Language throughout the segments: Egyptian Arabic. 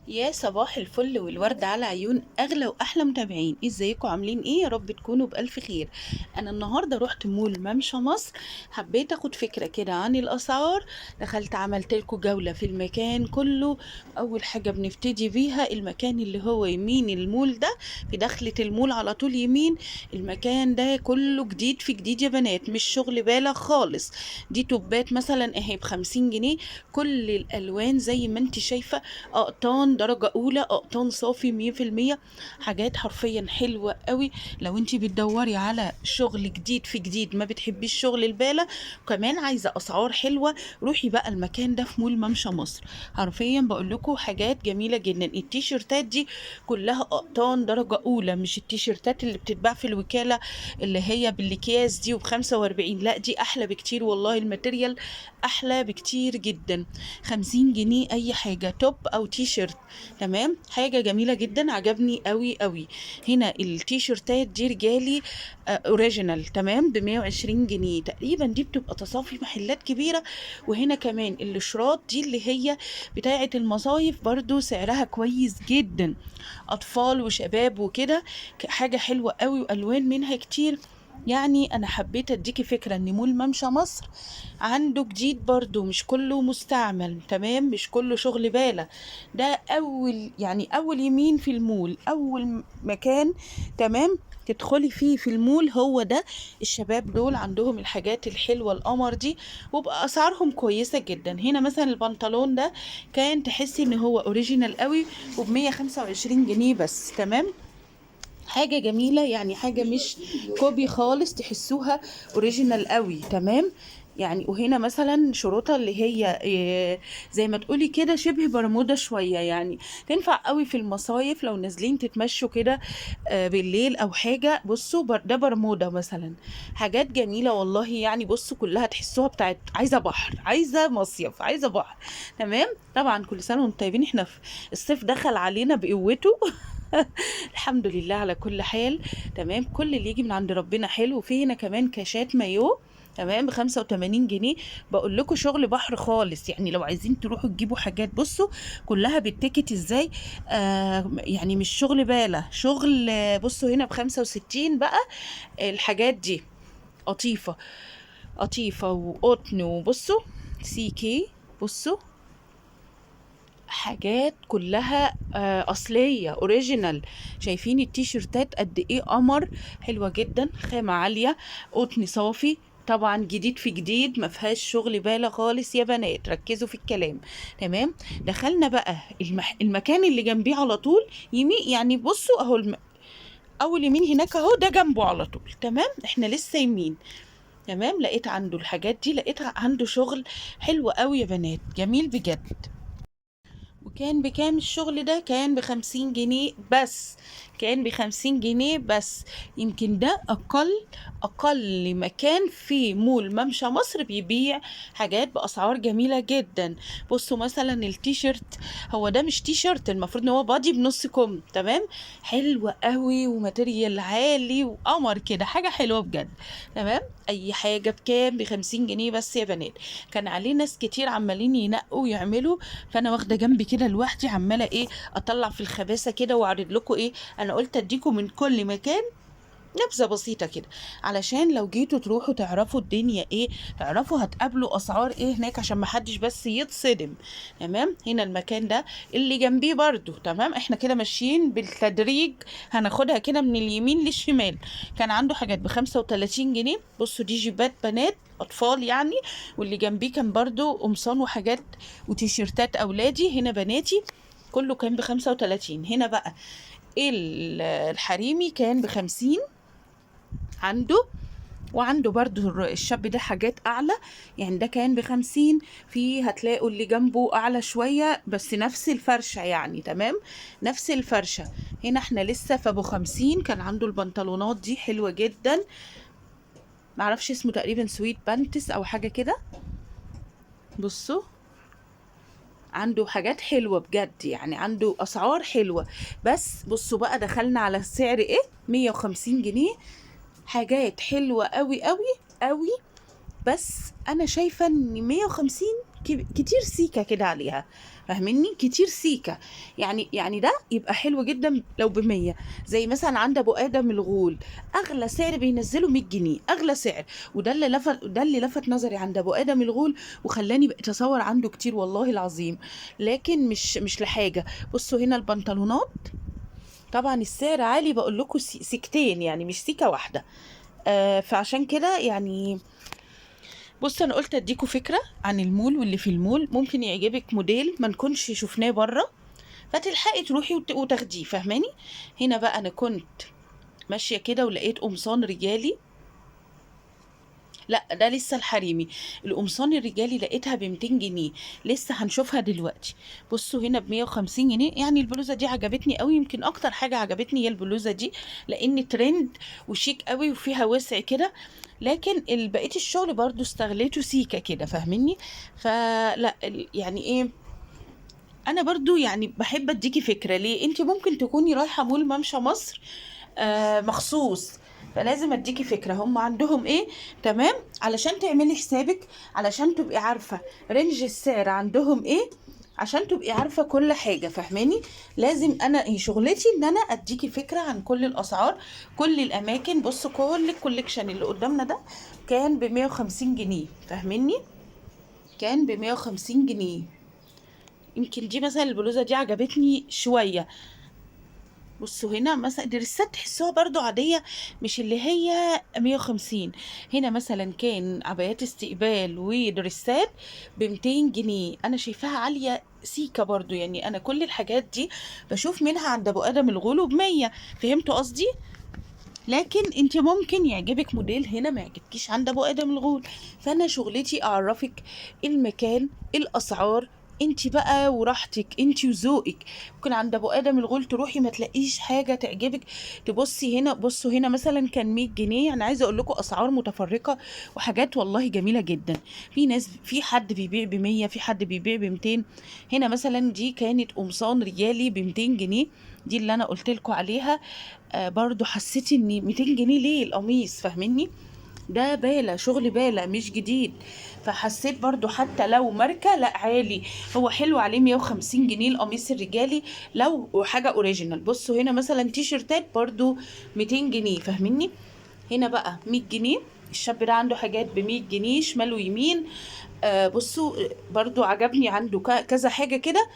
يا صباح الفل والورد على عيون اغلى واحلى متابعين. ازيكم؟ عاملين ايه؟ يا رب تكونوا بالف خير. انا النهارده رحت مول ممشى مصر، حبيت اخد فكرة كده عن الاسعار. دخلت عملت لكم جولة في المكان كله. اول حاجة بنبتدي بيها المكان اللي هو يمين المول ده، في دخله المول على طول يمين. المكان ده كله جديد في جديد يا بنات، مش شغل بالغ خالص. دي توبات مثلا اهي ب50 جنيه، كل الالوان زي ما انت شايفه، اقطان درجة اولى، اقطان صافي 100%، حاجات حرفيا حلوة قوي. لو انت بتدوري على شغل جديد في جديد، ما بتحبيش شغل البالة، وكمان عايزة اسعار حلوة، روحي بقى المكان ده في مول ممشى مصر. حرفيا بقول لكم حاجات جميلة جدا. التيشيرتات دي كلها اقطان درجة اولى، مش التيشيرتات اللي بتتباع في الوكالة اللي هي بالاكياس دي وب45، لا دي احلى بكتير والله، ال material احلى بكتير جدا. 50 جنيه اي حاجة، top او تي شيرت، تمام. حاجة جميلة جدا، عجبني قوي قوي. هنا التيشيرتات دي رجالي، original، تمام، ب120 جنيه تقريبا. دي بتبقى تصافي محلات كبيرة. وهنا كمان الاشراط دي اللي هي بتاعه المصايف برضو سعرها كويس جدا، اطفال وشباب وكده، حاجة حلوة قوي والوان منها كتير. انا حبيت اديكي فكرة ان مول ممشى مصر عنده جديد برضو، مش كله مستعمل، تمام، مش كله شغل بالة. ده اول يمين في المول، اول مكان تمام تدخلي فيه في المول هو ده. الشباب دول عندهم الحاجات الحلوة القمر دي، وبقى اسعارهم كويسة جدا. هنا مثلا البنطلون ده كان تحسي ان هو original قوي، وبمية خمسة وعشرين جنيه بس، تمام. حاجة جميلة، حاجة مش copy خالص، تحسوها original قوي، تمام. وهنا مثلا شروطة اللي هي، زي ما تقولي كده شبه برمودة شوية، تنفع قوي في المصايف لو نازلين تتمشوا كده، بالليل او حاجة. بصوا ده برمودة مثلا، حاجات جميلة والله. بصوا كلها تحسوها بتاعت عايزة بحر، عايزة مصيف، عايزة بحر، تمام. طبعا كل سنة وانتم طيبين، احنا في الصيف دخل علينا بقوته. الحمد لله على كل حال، تمام. كل اللي يجي من عند ربنا حلو. وفي هنا كمان كاشات مايو، تمام، ب85 جنيه. بقول لكم شغل بحر خالص، لو عايزين تروحوا تجيبوا حاجات بصوا كلها بال ticket ازاي، مش شغل بالة، شغل. بصوا هنا ب65 بقى الحاجات دي، قطيفة، قطيفة وقطن، وبصوا سي كي، بصوا حاجات كلها، أصلية original. شايفين التيشيرتات قد إيه قمر، حلوة جدا، خامة عالية، قطن صافي، طبعا جديد في جديد، ما فيهاش شغل بالة خالص يا بنات، ركزوا في الكلام، تمام. دخلنا بقى المكان اللي جنبيه على طول يمين، بصوا اهو اول يمين هناك اهو، ده جنبه على طول، تمام. احنا لسه يمين، تمام. لقيت عنده الحاجات دي، لقيت عنده شغل حلو قوي يا بنات، جميل بجد. وكان بكام الشغل ده؟ كان ب50 جنيه بس، كان ب50 جنيه بس. يمكن ده أقل مكان في مول ممشى مصر بيبيع حاجات بأسعار جميلة جدا. بصوا مثلا التيشيرت، هو ده مش تيشيرت، المفروض ان هو body بنص كم، تمام، حلو قوي و material عالي وقمر كده، حاجة حلوة بجد، تمام. اي حاجة بكام؟ ب50 جنيه بس يا بنات. كان عليه ناس كتير عمالين ينقوا ويعملوا، فانا واخدة جنبي كده لوحدي، عمالة اطلع في الخباثة كده واعرض لكم ايه. انا قلت اديكم من كل مكان نبذة بسيطة كده، علشان لو جيتوا تروحوا تعرفوا الدنيا ايه، تعرفوا هتقابلوا اسعار ايه هناك، عشان ما حدش بس يتصدم، تمام. هنا المكان ده اللي جنبيه برضو، تمام. احنا كده ماشيين بالتدريج، هناخدها كده من اليمين للشمال. كان عنده حاجات ب35 جنيه. بصوا دي جيبات بنات اطفال يعني، واللي جنبيه كان برضو قمصان وحاجات وتيشيرتات اولادي. هنا بناتي كله كان ب35. هنا بقى الحريمي كان ب50 عنده، وعنده برضو الشاب ده حاجات اعلى، ده كان ب50. في هتلاقوا اللي جنبه اعلى شوية بس نفس الفرشة يعني، تمام، نفس الفرشة. هنا احنا لسه في ابو 50. كان عنده البنطلونات دي حلوة جدا، معرفش اسمه، تقريبا sweat pants او حاجة كده. بصوا عنده حاجات حلوة بجد، عنده اسعار حلوة. بس بصوا بقى دخلنا على السعر ايه، 150 جنيه. حاجات حلوة قوي قوي قوي، بس انا شايفة ان 150 كتير سيكه كده عليها، فاهميني؟ كتير سيكه. يعني ده يبقى حلو جدا لو ب100. زي مثلا عند ابو ادم الغول اغلى سعر بينزله 100 جنيه، اغلى سعر. وده اللي لفت، ده اللي لفت نظري عند ابو ادم الغول وخلاني بقيت اصور عنده كتير والله العظيم، لكن مش لحاجة. بصوا هنا البنطلونات، طبعا السعر عالي، بقول لكم سيكتين يعني مش سيكه واحدة. فعشان كده يعني بصوا انا قلت اديكم فكرة عن المول، واللي في المول ممكن يعجبك موديل ما نكونش شفناه بره، فتلحقي تروحي وتاخديه، فاهماني؟ هنا بقى انا كنت ماشية كده ولقيت قمصان رجالي، لا ده لسه الحريمي، القمصان الرجالي لقيتها ب200 جنيه، لسه هنشوفها دلوقتي. بصوا هنا ب150 جنيه. يعني البلوزة دي عجبتني قوي، يمكن اكتر حاجة عجبتني هي البلوزة دي، لان ترند وشيك قوي وفيها وسع كده، لكن بقية الشغل برضو استغليته سيكه كده، فاهميني؟ فلا يعني ايه، انا برضو يعني بحب اديكي فكرة، ليه؟ انت ممكن تكوني رايحة مول ممشى مصر مخصوص، فلازم اديكي فكرة هم عندهم ايه، تمام؟ علشان تعملي حسابك، علشان تبقي عارفه range السعر عندهم ايه، عشان تبقي عارفه كل حاجة، فاهماني؟ لازم انا شغلتي ان انا اديكي فكرة عن كل الاسعار، كل الاماكن. بصوا كل ال collection اللي قدامنا ده كان ب150 جنيه، فاهميني؟ كان ب150 جنيه. يمكن دي مثلا البلوزة دي عجبتني شوية. بصوا هنا مثلا دريسات تحسوها برضو عادية، مش اللي هي 150. هنا مثلا كان عبايات استقبال ودريسات ب200 جنيه، انا شايفاها عالية سيكة برضو. يعني انا كل الحاجات دي بشوف منها عند ابو ادم الغول ب100، فهمتوا قصدي؟ لكن انت ممكن يعجبك موديل هنا ما يعجبكيش عند ابو ادم الغول. فانا شغلتي اعرفك المكان، الاسعار، انت بقى وراحتك، انت وذوقك. ممكن عند ابو ادم الغول تروحي ما تلاقيش حاجة تعجبك، تبصي هنا. بصوا هنا مثلا كان 100 جنيه. انا عايزه اقول لكم اسعار متفرقة وحاجات والله جميلة جدا. في ناس، في حد بيبيع ب100، في حد بيبيع ب200. هنا مثلا دي كانت قمصان رجالي ب200 جنيه، دي اللي انا قلت لكم عليها. برضو حسيت ان 200 جنيه ليه القميص، فاهميني؟ ده بالة، شغل بالة مش جديد. فحسيت برضو حتى لو ماركة لا عالي، هو حلو عليه 150 جنيه القميص الرجالي لو حاجة original. بصوا هنا مثلا تيشرتات برضو 200 جنيه، فاهميني؟ هنا بقى 100 جنيه. الشاب ده عنده حاجات ب100 جنيه شمال ويمين. بصوا برضو عجبني عنده كذا حاجة كده،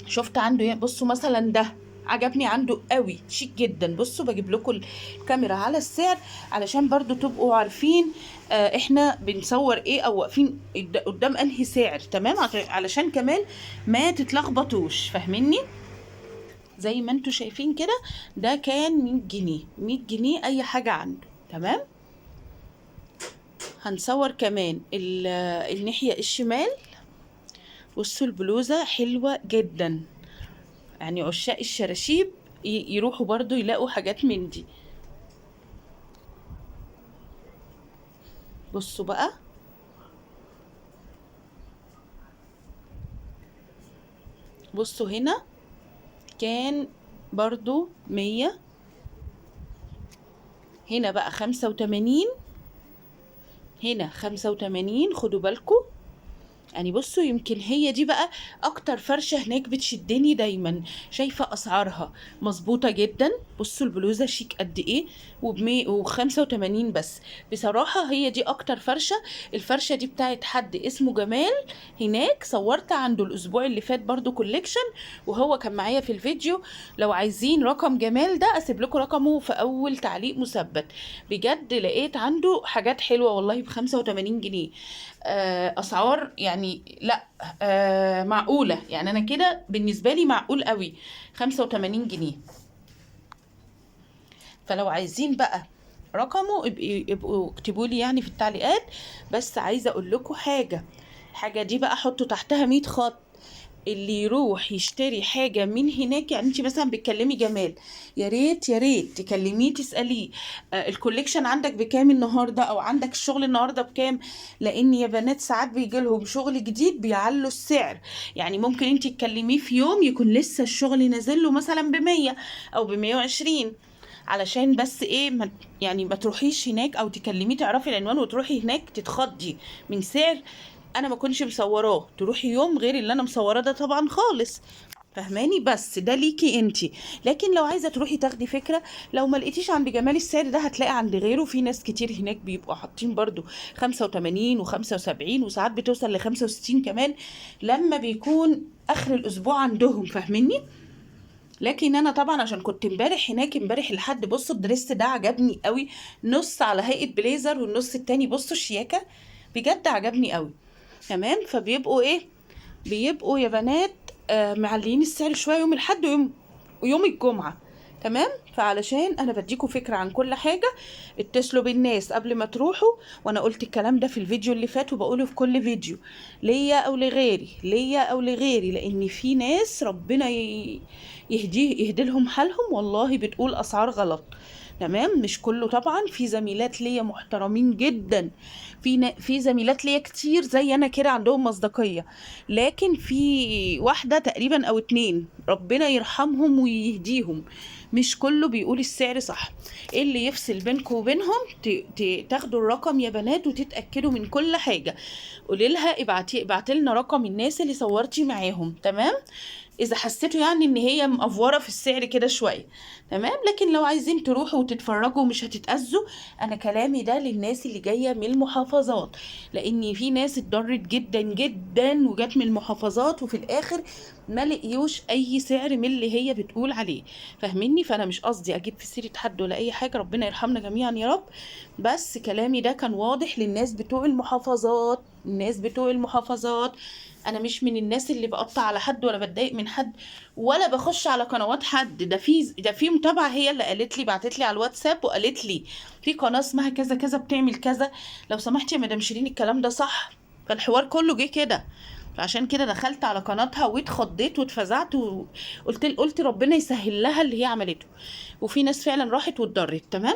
شفت عنده. بصوا مثلا ده عجبني عنده قوي، شيك جدا. بصوا بجيب لكم الكاميرا على السعر علشان برضو تبقوا عارفين احنا بنصور ايه او واقفين قدام انهي سعر، تمام؟ علشان كمان ما تتلخبطوش، فاهميني؟ زي ما انتوا شايفين كده ده كان 100 جنيه، 100 جنيه اي حاجة عنده، تمام؟ هنصور كمان الناحية الشمال. بصوا البلوزة حلوة جدا، يعني عشاق الشراشيب يروحوا برضو يلاقوا حاجات من دي. بصوا بقى، بصوا هنا كان برضو 100، هنا بقى 85، هنا 85. خدوا بالكم يعني. بصوا يمكن هي دي بقى اكتر فرشة هناك بتشدني دايما، شايفة اسعارها مظبوطة جدا. بصوا البلوزة شيك قد ايه، وبمية وخمسة وتمانين بس. بصراحة هي دي اكتر فرشة. الفرشة دي بتاعت حد اسمه جمال هناك، صورت عنده الاسبوع اللي فات برضو collection، وهو كان معايا في الفيديو. لو عايزين رقم جمال ده اسيب لكم رقمه في اول تعليق مثبت. بجد لقيت عنده حاجات حلوة والله ب85 جنيه. اسعار يعني لا، معقولة، يعني انا كده بالنسبة لي معقول قوي 85 جنيه. فلو عايزين بقى رقمه ابقوا اكتبوا لي في التعليقات. بس عايزة اقول لكم حاجة، الحاجة دي بقى حطوا تحتها 100 خط. اللي يروح يشتري حاجة من هناك، انت مثلا بتكلمي جمال، يا ريت يا ريت تكلميه تسأليه، الكوليكشن عندك بكام النهاردة، او عندك الشغل النهاردة بكام، لان يا بنات ساعات بيجي لهم شغل جديد بيعلوا السعر. ممكن انت تكلميه في يوم يكون لسه الشغل نازل له مثلا بمية او بمية وعشرين، علشان بس ايه، ما يعني ما تروحيش هناك او تكلميه تعرفي العنوان وتروحي هناك تتخضي من سعر انا ما كنتش مصوراه، تروحي يوم غير اللي انا مصوراه ده طبعا خالص، فهماني؟ بس ده ليكي انتي. لكن لو عايزه تروحي تاخدي فكرة، لو ما لقيتيش عند جمال السعر ده هتلاقي عند غيره. في ناس كتير هناك بيبقوا حاطين برضو 85 و75، وساعات بتوصل ل 65 كمان لما بيكون اخر الاسبوع عندهم، فاهميني؟ لكن انا طبعا عشان كنت امبارح هناك، امبارح لحد، بصوا ال dress ده عجبني قوي، نص على هيئة بليزر والنص التاني بصوا الشياكه، بجد عجبني قوي. تمام. فبيبقوا ايه، بيبقوا يا بنات معليين السعر شوية يوم الاحد ويوم الجمعة. تمام. فعلشان انا بديكوا فكرة عن كل حاجة، اتصلوا بالناس قبل ما تروحوا، وانا قلت الكلام ده في الفيديو اللي فات وبقوله في كل فيديو، ليا او لغيري، ليا او لغيري، لان في ناس ربنا يهدي لهم حالهم، والله بتقول اسعار غلط. تمام. مش كله طبعا، في زميلات ليا محترمين جدا، في زميلات ليا كتير زي انا كده عندهم مصداقية، لكن في واحدة تقريبا او اتنين ربنا يرحمهم ويهديهم، مش كله بيقول السعر صح. ايه اللي يفصل بينكم وبينهم؟ تاخدوا الرقم يا بنات وتتاكدوا من كل حاجة. قولي لها ابعتي لنا رقم الناس اللي صورتي معاهم. تمام. اذا حسيتوا يعني ان هي مقفوره في السعر كده شوية. تمام. لكن لو عايزين تروحوا وتتفرجوا مش هتتاذوا. انا كلامي ده للناس اللي جاية من المحافظات، لان في ناس اتضرت جدا جدا وجت من المحافظات وفي الاخر ما لقيوش اي سعر من اللي هي بتقول عليه، فاهميني؟ فانا مش قصدي اجيب في سيره حد ولا اي حاجة، ربنا يرحمنا جميعا يا رب، بس كلامي ده كان واضح للناس بتوع المحافظات. الناس بتوع المحافظات، انا مش من الناس اللي بقطع على حد ولا بتضايق من حد ولا بخش على قنوات حد. ده في متابعه هي اللي قالت لي، بعتت لي على الواتساب وقالت لي في قناة اسمها كذا كذا بتعمل كذا، لو سمحتي يا مدام شيرين الكلام ده صح؟ فالحوار كله جه كده، فعشان كده دخلت على قناتها واتخضيت واتفزعت وقلت قلت ربنا يسهل لها اللي هي عملته. وفي ناس فعلا راحت واتضرت. تمام.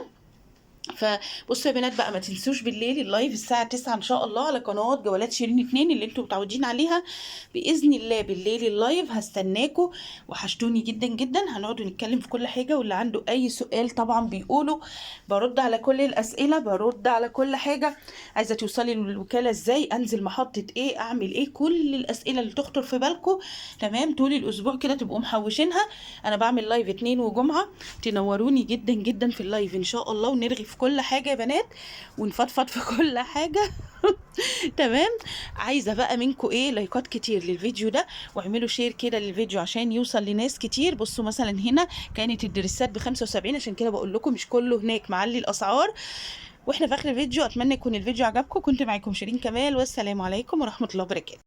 فبصوا يا بنات بقى، ما تنسوش بالليل ال live الساعة 9 ان شاء الله على قناة جولات شيرين 2 اللي انتم متعودين عليها باذن الله. بالليل ال live هستناكم، وحشتوني جدا جدا. هنقعد نتكلم في كل حاجة، واللي عنده اي سؤال طبعا بيقوله، برد على كل الاسئلة، برد على كل حاجة. عايزه توصلي للوكاله ازاي، انزل محطة ايه، اعمل ايه، كل الاسئلة اللي تخطر في بالكم. تمام. طول الاسبوع كده تبقوا محوشينها. انا بعمل live 2 وجمعه، تنوروني جدا جدا في ال live ان شاء الله، ونرغي في كل حاجة يا بنات، ونفضفض في كل حاجة. تمام. عايزه بقى منكم ايه، لايكات كتير للفيديو ده، واعملوا share كده للفيديو عشان يوصل لناس كتير. بصوا مثلا هنا كانت الدريسات ب75، عشان كده بقول لكم مش كله هناك معلي الاسعار. واحنا في اخر الفيديو، اتمنى يكون الفيديو عجبكم. كنت معاكم شيرين كمال، والسلام عليكم ورحمة الله وبركاته.